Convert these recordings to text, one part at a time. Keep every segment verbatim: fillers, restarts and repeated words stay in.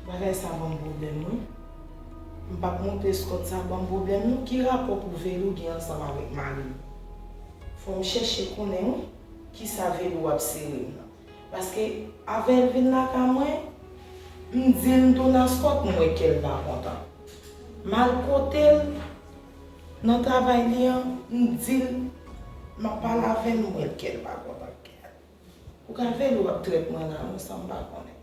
Bagay sa ban m pwoblèm, wi. M p ap moute Scott sa ban m pwoblèm, non. Ki rapò pou Velou gen ansanm avèk mari m? Fò m chèche konnen, wi, kisa Velou ap sere m nan. Paske, avè l vin lakay mwen, m di l m tounen Scott, m wè kè l pa kontan. M al kote l nan travay li an, m di l m ap pale avè l, m wè kè l pa kontan. Ou ka Velou ap trèt mwen la, non, sa m pa konnen.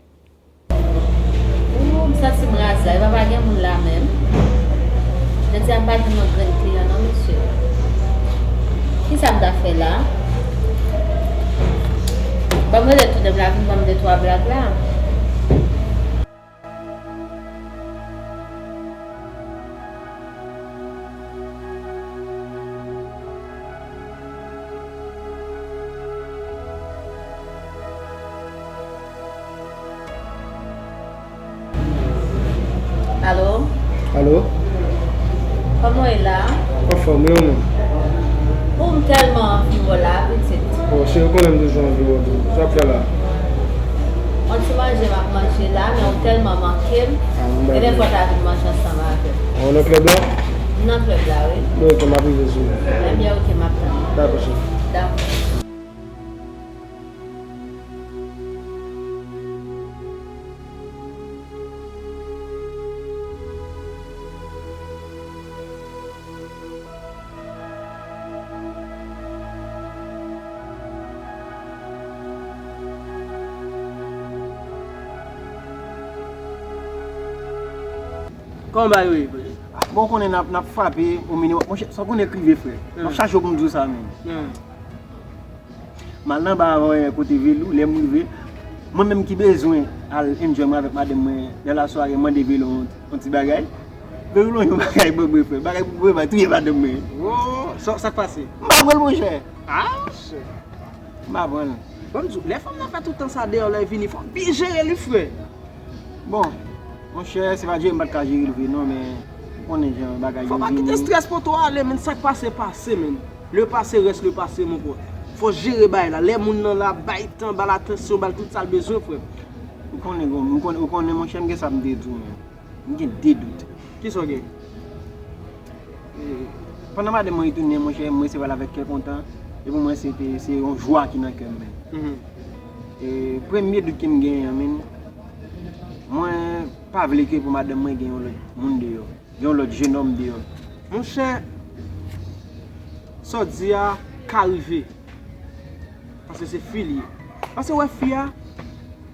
Ooh, m santi m raz la, epa pa gen moun la menm. Jodi a m pa jwenn yon grenn kliyan non, mesye. Kisa m ta fè la? Ban m rele tounen m la, vin ban m de twa blag la. Alo? Alo? Kòman w ye la? Anfòm, wi, ou menm? Ou, m tèlman anvi wè w la, pitit. Oh, cheri, ou konnen m toujou anvi wè w tou. Sa w ap fè la? Yon ti manje m ap manje la, men ou tèlman manke m. Ah, m bay. Gen lè fò w ta vin manje ansanm avè m. Ou nan klèb la? M nan klèb la, wi. Bon, ok, m ap rive sou ou. Ebyen, ok, m ap tann ou. Dakò, cheri. Dakò. Kòman bagay yo ye? Bon, ou konnen n ap, n ap frape o minimòm. Monchè, sa w konnen k rive, frè. M ap chache w pou m di w sa menm. M al nan ba, eh, kote Velou, lè m rive, mwen menm ki bezwen al enjoy mwen avèk madanm mwen, nan lasware, m mande Velou yon, yon ti bagay. Velou lonje yon bagay ban mwen, frè. Bagay pou mwen, ba touye madanm mwen. Wo, sa, sa k pase? M pa pran l, monchè. Ah, chè. M pa pran l. Ban m di w, lè fanm nan fè tout tan sa deyò, lè l vini, fò w byen jere li, frè. Bon, monchè, se pa jere m pa t ka jere l vre non, men ou konnen jan bagay yo vini. Fò w pa kite strès pote w ale, menn, sa k pase, pase, menn. Le passé reste le passé, mon frè. Fò w jere bagay la. Lè moun nan la, bay tan, ba l atansyon, ba l tout sa l bezwen, frè m. Ou konnen, ou konnen, ou konnen, monchè, m gen sa m te di w, menn. M gen de dout. Kisa w gen? E, pandan madanm mwen retounen, monchè, m resevwa l avèk kè kontan. E pou mwen, se te, se yon jwa ki nan kè m, menn. Mhm. E, premye dout ke m genyen an, menn, mwen pa vle ke pou madanm mwen gen yon lòt moun deyò. Gen yon lòt jenòm deyò. Monchè, sa w di a ka rive. Paske se fi l ye. Paske w wè fi a,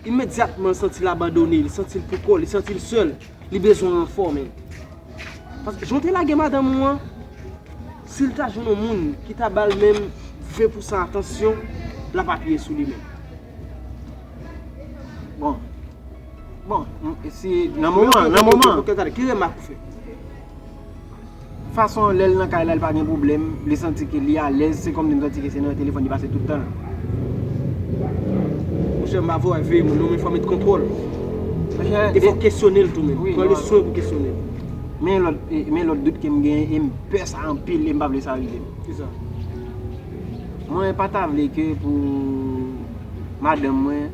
imedyatman l santi l abandone, li santi l pou kò l, li santi l sèl, li bezwen ranfò, menn. Paske jan w te lage madanm ou an, si l ta jwenn yon moun ki ta ba l menm ven pousan atansyon, l ap apiye sou li menm. Bon. Bon, m, si, nan moman, nan moman. Ok, ok, ok, tande, ki remak ou fè? Fason lè l nan kay la, li pa gen pwoblèm, li santi ke li alèz, se kòmsi m santi ke se nan telefòn li pase tout tan l. Monchè, m pa vle wè vye moun non, men fò w met kontwòl. Monchè, e fò w kesyone l tou menm. Wi, pran le swen pou kesyone l. Men lòt, e, men lòt dout ke m genyen, e m pè sa anpil, e m pa vle sa rive m. Kisa? Mwen pa ta vle ke pou madanm mwen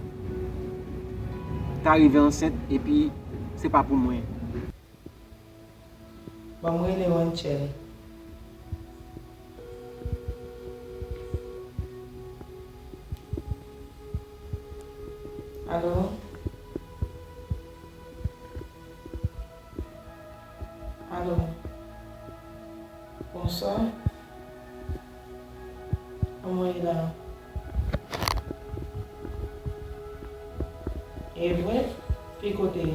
ta rive ansent, epi se pa pou mwen. Ban m rele Randjel. Alo? Alo? Bonswa. Kòman w ye la? E vre? Ki kote?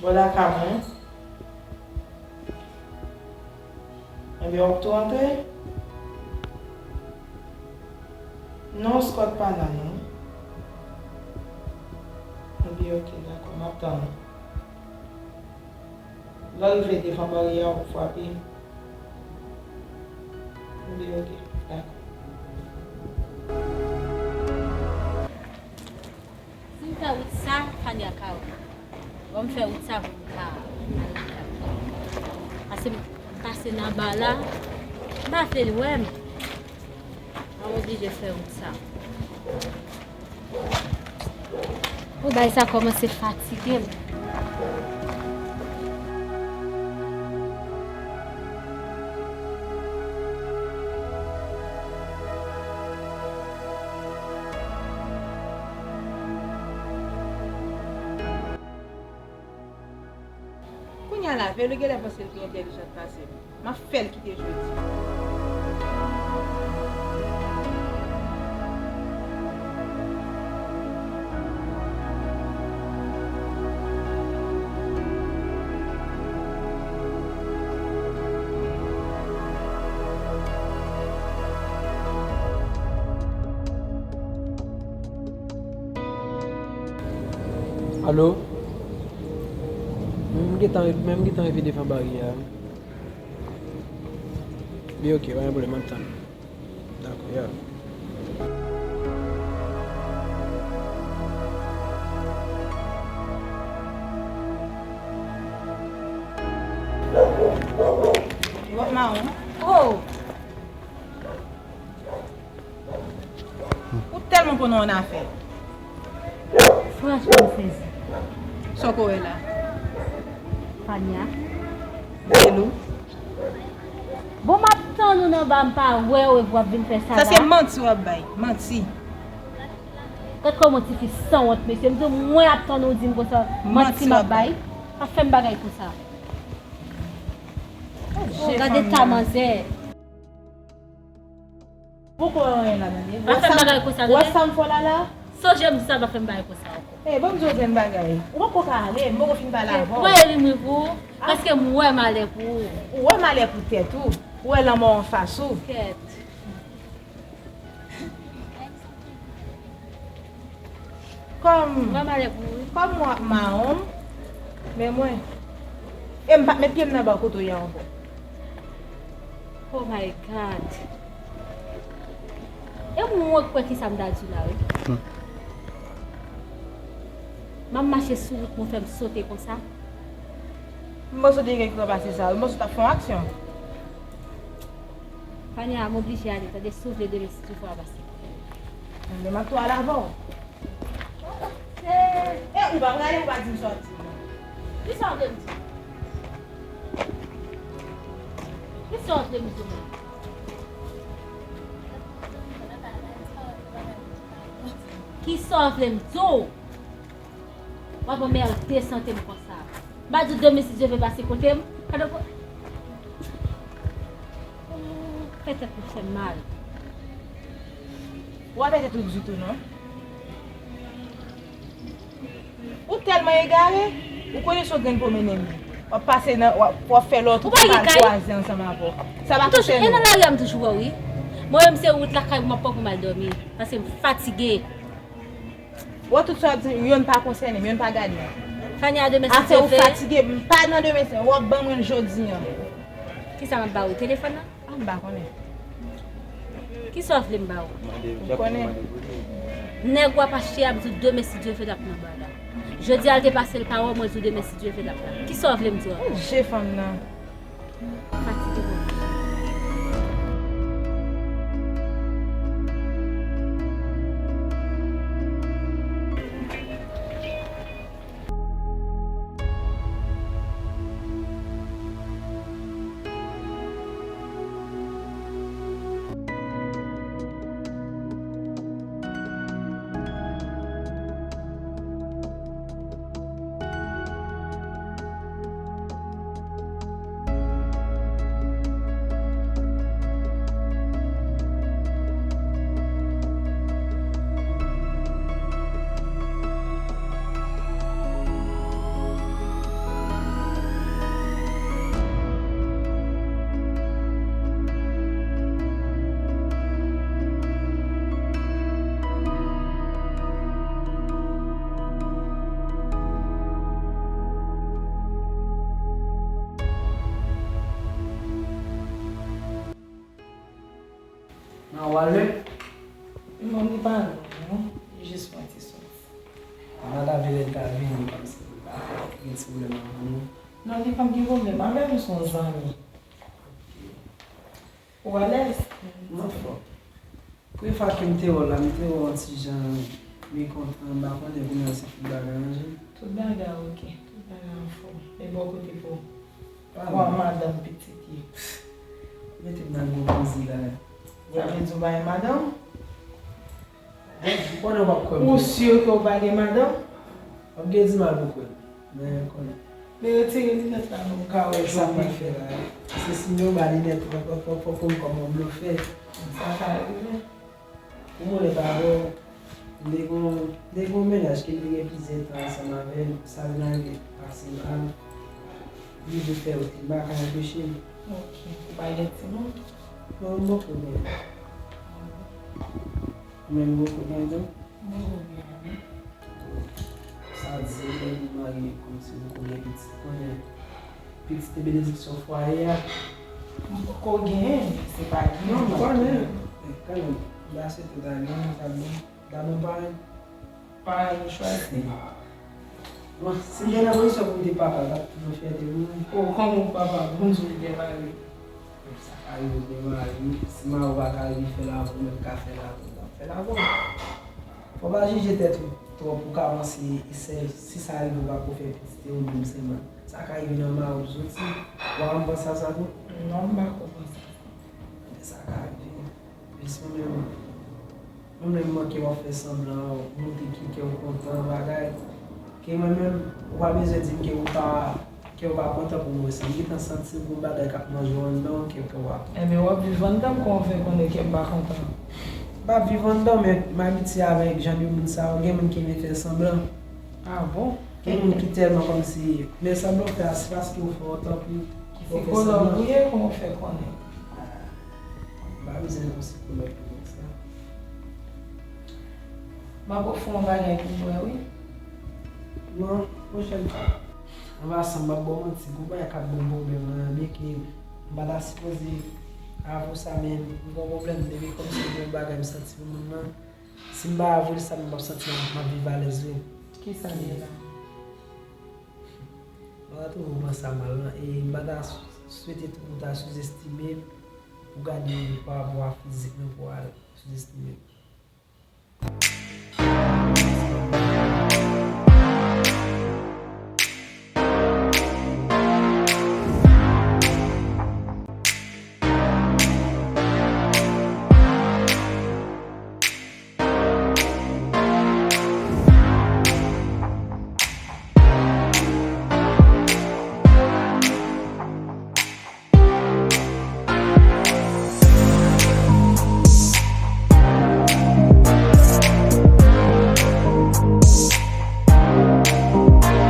Bò lakay mwen? Ebyen, w ap tou antre? Non, Scott pa la, non. Ebyen, ok, dakò, m ap tann ou. Lè w rive devan baryè a, w ap frape. Ebyen, ok, dakò. Si m fè wout sa, Fania ka wè m. Bon, m fè wout sa pou m ka al lakay. Paske m pase nan ba la, m pa vle l wè m. M oblije fè wout sa. Bagay sa kòmanse fatige m. Kounye a la, Velo genlè panse l pi entèlijan pase m. M ap fè l kite jodi. Alo? Men m gentan, men m gentan rive devan baryè a. Wi, ok, pa gen pwoblèm, m ap tann. Dakò, ya. Wòp mawon. Oh! Ou tèlman konn yon afè. Franchman, m sezi. Sa w ko wè la? Fania. Velo. Bon, m ap tann ou nan ba, m pa wè w, epi w ap vin fè sa la. Sa se manti w ap bay. Manti. Gad kòman tifi sanwont, mesye. M di w, mwen ap tann ou di m konsa. Manti m ap bay. Pa fè m bagay konsa. Oh, gad eta manzè. Poko wè anyen la, tande. Pa fè m bagay konsa, tande. Wè sa m fè w la la? Sonje m di sa, pa fè m bagay konsa ankò. Eh, ban m di w yon grenn bagay. Ou poko ka ale, m poko fin pale avè w. Voye li m wi pou ou, paske m wè malè pou ou. Ou wè malè pou tèt ou. Ou wè lanmò anfas ou. Kèt. Kòm, kòm w ap mawon m, men mwen, e m pa t met pye m nan ba kote w ye a ankò. Oh my God. E mwen k kwè kisa m ta di w la, wi. M ap mache sou wout, mwen fè m sote konsa. M pa sote gen ki pase sa, wi. M panse w t ap fè yon aksyon. Fania, m oblije ale, tande, si w vle demen, si Dye vle, w a pase. Mwen menm ak tou al avè w. E ou pa prale, ou pa di m sa w ap di m nan. Kisa w vle m di w? Kisa w vle m di w menm? Kisa w vle m di w? W ap anmède sante m konsa. M pa di w demen si Dye vle pase kote m. Gade w. Fè tèt mwen fè m mal. Ou pa fè tèt ou ditou non. Ou tèlman egare, ou konnen se yon grenn pwomennen m ye. W ap pase nan, w ap, w ap fè lòt ou pa kwaze ansanm avè w. Sa pa konsène w. E nan lari a m toujou wè w wi. Mwen menm se wout lakay pou m ap pran pou m al dòmi. Paske m fatige. Wè tout sa w ap di, yonn pa konsène m, yonn pa gade m. Fania, demen si Dye vle. Afè ou fatige, m pa nan demen, se w ap ban mwen l jodi a. Kisa m ap ba w? Telefòn nan? A, m pa konnen. Kisa w vle m ba w? Ou konnen. Nèg w ap achte a ap di w demen si Dye vle l ap nan ba la. Jodi a l te pase l pa wè w, mwen di w demen si Dye vle l ap la. Kisa w vle m di w ankò? Je fanm nan. Fatige kòm. Nan wale? Non, li pa lwen, non. Li jis pran ti souf. Mwen ta vle lè l ta vini kòmsi li pa gen ti pwoblèm avè nou. Non, li pa gen pwoblèm avè nou, se yon zanmi. Ou alèz? M anfòm. Premye fwa ke m te wè w la, m te wè w yon ti jan Li kontan, m pa konnen kounye a si tout bagay ranje. Tout bagay oke, tout bagay anfòm. E bò kote pa w? Kòman madanm, pitit ye? Mete m nan gwo koze la. Sa vle di w pa gen madanm? Bon, m konnen w p ap kwè m. Ou si ke w pa gen madanm? W ap gen di mal pou kwè m. Men konnen. Men retire linèt la non, m ka wè sa m pral fè la. Se si m ba linèt, fòk pou m kòm yon blofè. Sa ka rive. Pou mwen, pa bon. M te gon, m te gon mennaj ke m te gen plizyè tan ansanm avè l, sa vin rive pase mal. Li vle fè yo te m pa ka anpeche l. Ok. Ou pa gen timoun? Non, m poko gen. Ou menm ou poko gen tou? Mwen poko gen. Sa di lè nou marye kòmsi nou konnen pitit konnen. Pitit se benediksyon fwaye a. M poko genyen, se pa genyen. Non, m konnen. Men kanmenm, m ta swete w ta genyen, sa bon. Damou paran. Paran yo chwazi. Bon, si m te nan pozisyon pou m te papa, l t ap toujou fyète pou mwen. O, kòman w papa, Bondye w gen mari. Sa ka rive w gen mari, si mari w pa ka rive fè l avè w, men l ka fè l avè w, l ap fè l avè w. Fò w pa jije tèt ou twòp, ou ka panse, e sèl si sa rive w pa ko fè pitit, e ou menm sèlman. Sa ka rive nan mari w soti. Ou pa konn panse a sa tou? Non, m pa ko panse a sa. Men sa ka rive. Jis mwen menm, mwen menm manke w ap fè sanblan, montre ke kè w kontan, bagay. Ke mwen menm, ou pa bezwen di m ke ou pa, ke ou pa kontan pou m wè sa. M gentan santi yon bagay k ap manje w anndan w, ke kè w ap. Enben, w ap viv anndan m, kòman w fè konnen ke m pa kontan? M p ap viv anndan w, men m abitye avèk jan de moun sa yo. Gen moun ki renmen fè sanblan. Ah bon? Gen moun ki tèlman kòmsi, men sanblan w fè a, se paske w fè w tankou ki fè w fè sanblan. Sikològ ou ye, kòman w fè konnen? M pa bezwen yon sikològ pou konn sa. M ap ofri w yon bagay pou m bwè, wi. Non, pwochèn fwa. An pasan, m p ap ba w manti, gon bagay k ap ban m pwoblèm nan, byenke m pa ta sipoze avè w sa, men m gon pwoblèm, depi kòmsi gen yon bagay m santi pou moun nan, si m pa avè l sa, m p ap santi m ap viv alèz vre. Kisa l ye la? M pa ta twò pran sa mal, non, e m pa ta swete tou pou w ta souzestime m, pou gade m pa rapò a fizik mwen, pou w al souzestime m.